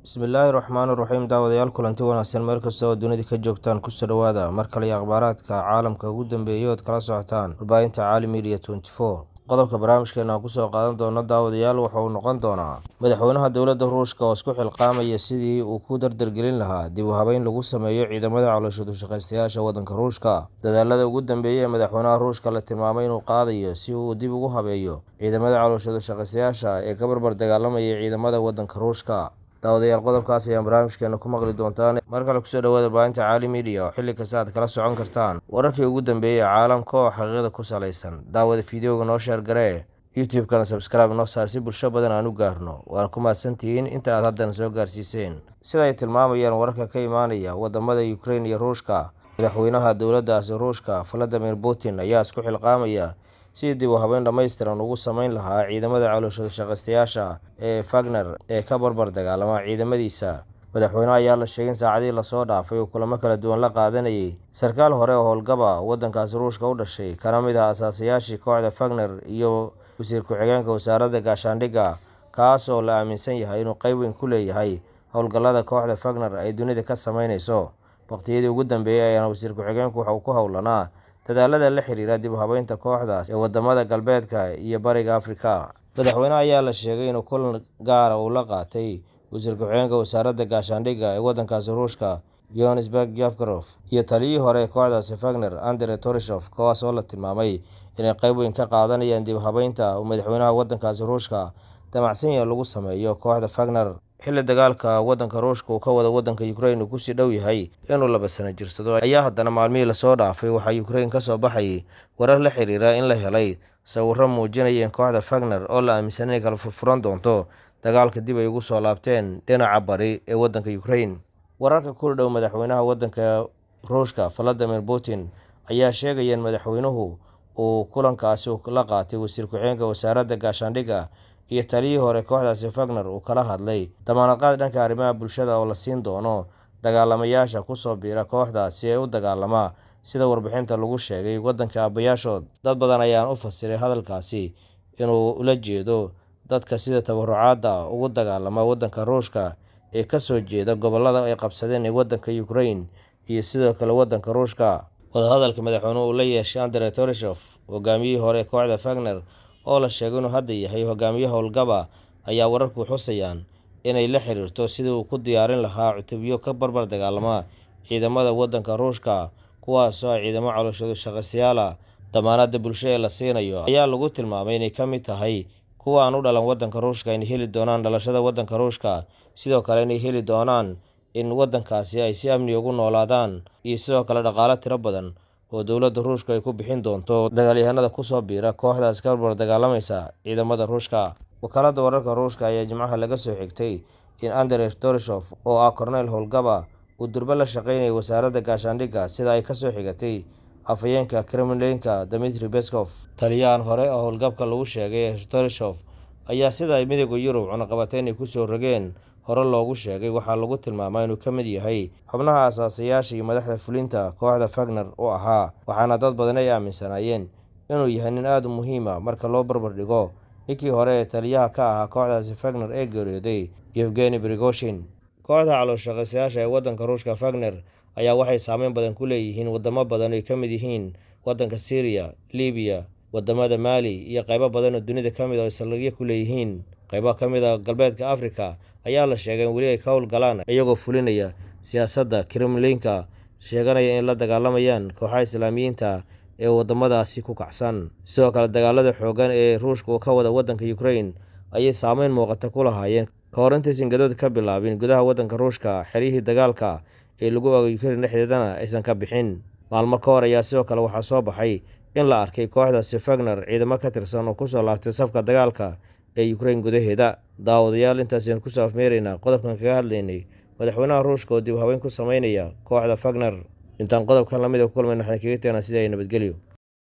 Bismillaahi Raxmaani Raxiim. Daawadayaal, kulanti wanaagsan meel kasta oo dunida ka joogtaan, kusoo dhawaada mar kale iyo akhbaaraadka caalamka ugu dambeeyay ood kala socotaan warbaahinta Caalim Media 24. Qodobka barnaamijkeena aan kusoo qaadan doono, daawadayaal, waxa uu noqon doonaa madaxweynaha dowladda Ruushka oo isku xilqaamaya sidii uu ku dardargelin lahaa dib u habeyn lagu sameeyo ciidamada caloosha dushaqaystayaasha waddanka Ruushka. Dadaalada ugu dambeeyay ee madaxweynaha Ruushka la tilmaamay inuu qaadayo si uu dib ugu habeeyo ciidamada caloosha dushaqaystayaasha ee ka barbar dagaalamaya ciidamada waddanka Ruushka. Daawadayaal, qodobkaas ayaan barnaamijkeena ku maqli doontaan. Mar kale kusoo dhawaada warbaahinta Caalim Media oo xilli kasta aad kala socon kartaan wararkii ugu dambeeyay ee caalamka oo xaqiiqada ku salaysan. Daawada, fideoga noo share garee, YouTube-kana subscribe noo saar si bulsho badan aan u gaarno. Waana ku mahadsantihiin inta aad haddana soo gaarsiiseen. Sida ay tilmaamayaan wararka ka imaanaya wadamada Ukraine iyo Ruushka, madaxweynaha dowladdaasi Ruushka Vladimir Putin ayaa isku xilqaamaya sidii dib u habeyn dhammaystiran ugu sameyn lahaa ciidamada caloosha shaqaystayaasha ee Wagner ee ka barbar dagaalama ciidamadiisa. Madaxweynaha ayaa la sheegay in saacadihii lasoo dhaafay uu kulamo kala duwan la qaadanayay sarkaal hore oo howlgaba waddankaasi Ruushka u dhashay, kana mid ah asaasayaashii kooxda Wagner, iyo wasiir ku-xigeenka wasaaradda gaashaandhigga, kaas oo la aaminsan yahay inuu qayb weyn ku leeyahay howlgallada kooxda Wagner ay dunida ka sameyneyso. Waqtiyadii ugu dambeeyay ayaana wasiir ku-xigeenku waxa uu ku howlanaa dadaalada la xiriira dib u habeynta kooxdaas ee wadamada galbeedka iyo bariga Afrika. Madaxweynaha ayaa la sheegay inuu kulan gaara uu la qaatay wasiir ku-xigeenka wasaaradda gaashaandhigga ee waddankaasi Ruushka Yonisberg Yevgrov iyo taliyihii hore ee kooxdaasi Wagner Andrey Toreshov, kuwaas oo la tilmaamay inay qayb weyn ka qaadanayaan dib u habeynta uu madaxweynaha waddankaasi Ruushka damacsan yahay lagu sameeyo kooxda Wagner. Xilli dagaalka waddanka Ruushka uu ka wada waddanka Ukraine uu kusii dhow yahay inuu 2 sano jirsado, ayaa haddana maalmihii lasoo dhaafay waxaa Ukraine ka soo baxayay warar la xiriira in la helay sawirro muujinaya in kooxda Wagner oo la aaminsan inay kala furfuran doonto dagaalka dib ay ugu soo laabteen dhinaca bari ee waddanka Ukraine. Wararka ku dhow madaxweynaha waddanka Ruushka Vladimir Putin ayaa sheegaya in madaxweynuhu uu kulankaasi la qaatay wasiir ku-xigeenka wasaaradda gaashaandhigga iyo taliyihii hore kooxdaasi Wagner uu kala hadlay damaanad qaad dhanka arrimaha bulshada oo la siin doono dagaalamayaasha kusoo biira kooxdaas si ay u dagaalama, sida warbixinta lagu sheegay waddanka aabbayaashood. Dad badan ayaan u fasiray hadalkaasi inuu ula jeedo dadka sida tabarucaadda ugu dagaalama waddanka Ruushka ee kasoo jeeda gobollada ay qabsadeen ee waddanka Ukraine iyo sidoo kale waddanka Ruushka. Wadahadalka madaxweynuhu uu la yeeshay Andrey Toreshov, hogaamiyihii hore ee kooxda Wagner oo la sheegay inuu hadda yahay hogaamiye howlgaba, ayaa wararku xusayaan inay la xiriirto sidii uu ku diyaarin lahaa cutubyo ka barbar dagaalama ciidamada waddanka Ruushka, kuwaasoo ah ciidamo calooshoodu shaqaystayaal. Damaanada bulsho ee la siinayo ayaa lagu tilmaamay inay ka mid tahay kuwa aan u dhalan waddanka Ruushka inay heli doonaan dhalashada waddanka Ruushka, sidoo kale inay heli doonaan in waddankaasi ay si amni ugu noolaadaan, iyo sidoo kale dhaqaale tiro badan oo dowladda Ruushka ay ku bixin doonto dagaalyahanada kusoo biira kooxdaas ka barbar dagaalamaysa ciidamada Ruushka. Wakaaladda wararka Ruushka ayaa Jimcaha laga soo xigtay in Andrey Toreshov oo ah korneyl howlgaba uu durba la shaqeynayay wasaaradda gaashaandhigga, sida ay kasoo xigatay afhayeenka Kremlinka Dmitry Peskov. Taliyahan hore oo howlgabka lagu sheegay Toreshov ayaa sida ay Midowga Yurub cunaqabateyn ay kusoo rogeen hore loogu sheegay waxaa lagu tilmaamaa inuu ka mid yahay xubnaha asaasayaasha iyo madaxda fulinta kooxda Wagner u ahaa, waxaana dad badan ay aaminsanaayeen inuu yahay nin aada u muhiima marka loo barbar dhigo ninkii hore ee taliyaha ka ahaa kooxdaasi Wagner ee geeriyooday Yevgeny Prigozhin. Kooxda calooshaqaystayaasha ee waddanka Ruushka Wagner ayaa waxay saameyn badan ku leeyihiin wadamo badan ay ka mid yihiin waddanka Syria, Libiya, wadamada Maali iyo qaybo badan oo dunida ka mid ah oo saldhigyo ku leeyihiin. Qaybo ka mid ah galbeedka Afrika ayaa la sheegay in weli ay ka howlgalaan iyagoo fulinaya siyaasadda Kremlinka, sheeganaya in la dagaalamayaan kooxaha Islaamiyiinta ee wadamadaasi ku kacsan. Sidoo kale dagaalada xooggan ee Ruushka uu ka wada waddanka Ukraine ayay saameyn muuqata ku lahaayeen ka hor intaysan gadood ka bilaabin gudaha waddanka Ruushka, xeryihii dagaalka ee lagu oogay Ukraine dhexdeedana aysan ka bixin. Maalmo ka hor ayaa sidoo kale waxaa soo baxay in la arkay kooxdaasi Wagner ciidamo ka tirsan oo kusoo laabtay safka dagaalka ee Ukraine gudaheeda. Daawadayaal, intaasaynu kusoo afmeeraynaa qodobkan kaga hadlaynay madaxweynaha Ruushka oo dib u habeyn ku sameynaya kooxda Wagner. Intaan qodobkan lamid a ku kulmayna waxaan kaga tegnaa sida ay nabadgelyo.